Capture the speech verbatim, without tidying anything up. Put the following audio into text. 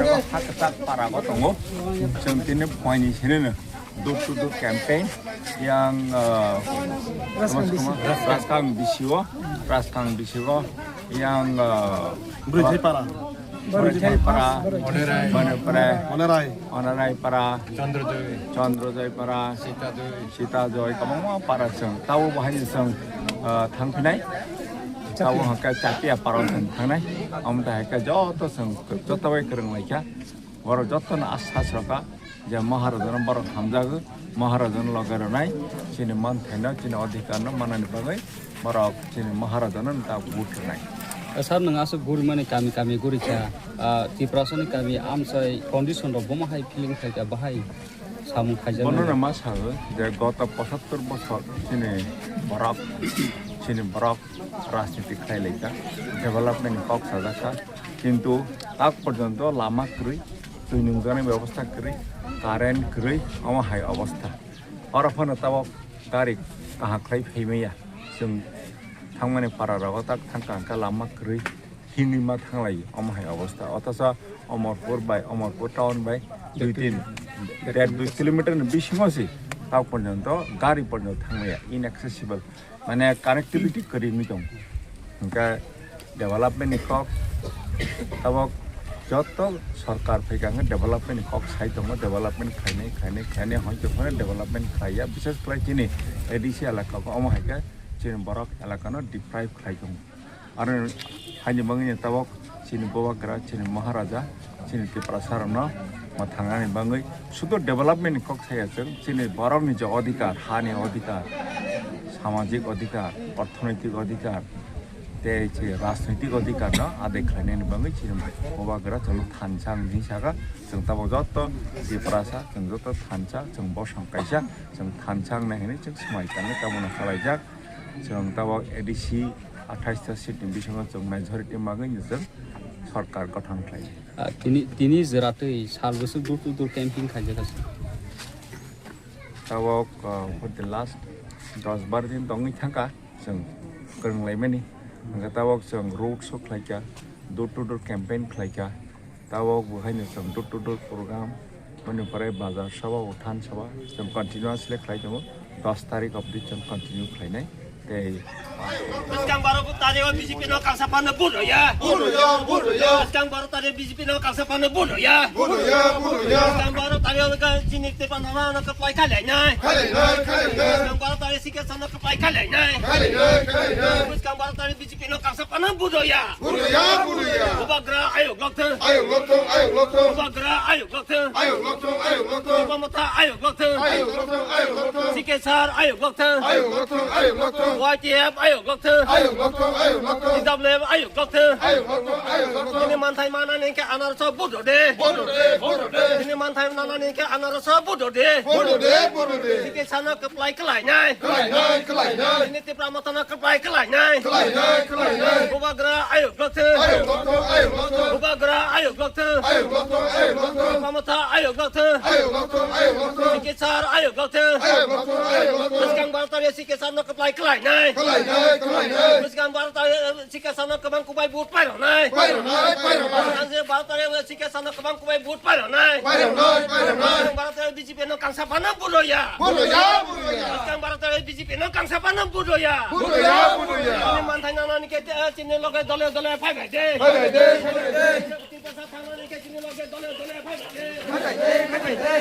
Hakchak para o tongo. Chwng tini phoini sinino door to door campaign yang, ah, Raskang bisingo, Raskang bisingo yang, ah, Bwrwi Thaipara. Bwrwi Thaipara, Onerai. Onerai. Onerai para, Chandra Joy. Chandra Joy para, Sita Joy. Sita Joy, kwbangma para chwng. Tabo bahai chwng, ah, thangphinai. Tabo hwnkhe Chatia para chwng thangnai. Omo tai hai khe joto chwng, joto bai kwrwng lai kha. Borok jotono asa sroka je Maharajano borok hamjago, Maharajano loge rwnai, chini manthaino, chini adhikarno manani bagwi borok chini Maharajano ta vote rwnai. Sir, nwng aswk gurimani kami kami gurikha, ah, Tiprasani kami amchai condition rok bomo hai feeling khaikha, bahai samung khaijak. Bono nai. No ma sago je goto pochattor bochor chini borok, chini borok rajniti khlai laikha, development ni kok sajak kha, kintu tak porjonto lama kwrwi, twi nungjaknai bebostha kwrwi, current kwrwi, omo hai obostha. Oro phano tabok gari kaham khlai phaimaya, chwng thangmani para rogo tak thangkha hwnkhe lama kwrwi, hinwi ma thanglai, omo hai obostha. Othocho Omorpur bai, Omorpur town bai dui tin, der dui kilometer ni bisingo se, tak porjonto gari porjonto thanglaiya, inaccessible. Mane connectivity kwrwi wngwi tongo. Hwnkhe development ni kok, tabok joto sorkar phaikha hwnkhe development ni kok sai tongo, development khlainai, khlainai, khlainai, hoi tongphano development khlaiya, bises khlai chini A D C elaka o, omo hai khe chini borok elaka no deprive khlai tongo. Aro haini bagwi tabok chini Bubagra, chini Maharaja, chini Tiprasa rokno mwthangnani bagwi sudo development ni kok saya chwng, chini borokni je odhikar, hani odhikar, samajik odhikar, orthonoitik odhikar, tei se rajnoitik odhikar no adai khlainani bagwi chini Bubagra chwngno thansa wngwi saka. Chwng tabok joto Tiprasa, chwng joto thansa, chwng bosong kaisa, chwng thansa wngnai hinwi chwng swmai tangwi tabokno salaijak. Chwng tabok A D C athais ta seat ni bisingo chwng majority magwi chwng sorkar gothon khlai. Ah, tini, tini jora twi sal bwswk door to door camping khaijak kha. Tabok, ah, for the last dos bar din tongwi thangkha chwng kwrwng laimani. Hwnkhe tabok chwng road show khlaikha, door to door campaign khlaikha. Tabok bo haino chwng door to door program, boni pore bazar sabha, uthan sabha, chwng continuously khlai tongo, dos tarik obdi chwng continue khlainai. Tei bwskang baro tario B J P no kangsa phano vote rwya. Vote rwya, vote rwya. Bwskang baro tario B J P no kangsa phano vote rwya. Vote rwya, vote rwya. Bwskang baro tario chini tepa nana no kwplai khailainai. Khailainai, khailainai. Bwskang baro tario sikesa no kwplai khailainai. Khailainai, khailainai. Bwskang baro tario B J P no kangsa phano vote rwya. Vote rwya, vote rwya. Bubagra ayok lokthwng. Ayok lokthwng, ayok lokthwng. Bubagra ayok lokthwng. Ayok lokthwng, ayok lokthwng. Tipra Motha ayok lokthwng. Ayok lokthwng, ayok lokthwng. C K S R ayok lokthwng. Ayok lokthwng, ayok lokthwng. Y T F ayok lokthwng. Ayok lokthwng, ayok lokthwng. T W F ayok lokthwng. Ayok lokthwng, ayok lokthwng. Nini manthai manani hwnkhe anarso vote rwdi. Vote rwdi, vote rwdi. Nini manthai manani hwnkhe anarso vote rwdi. Vote rwdi, vote rwdi. C K S R no kwplai kwlainai. Kwlainai, kwlainai. Nini Tipra Motha no kwplai kwlainai. Kwlainai, kwlainai. Bubagra ayok lokthwng. Ayok lokthwng, ayok lokthwng. Bubagra ayok lokthwng. Ayok lokthwng, ayok lokthwng. Tipra Motha ayok lokthwng. Ayok lokthwng, ayok lokthwng. C K S R ayok lokthwng. Ayok lokthwng, ayok lokthwng. Bwskang baro tario C K S R no kwplai kwlainai. Kwlainai, kwlainai. Bwskang baro tario C K S R no kwbang kubai vote pairoknai. Pairoknai, pairoknai. Bwskang baro tario C K S R no kwbang kubai vote pairoknai. Pairoknai, pairoknai. Bwskang baro tario B J P no kangsa phano vote rwya. Vote rwya, vote rwya. Bwskang baro tario B J P no kangsa phano vote rwya. Vote rwya, vote rwya. Chini manthai nanani khe, eh, chini loge dole dole phai bai de. Phai bai de, phai bai de. Chini bwsa thangnani khe chini loge dole dole phai bai de. Phai bai de, phai bai de.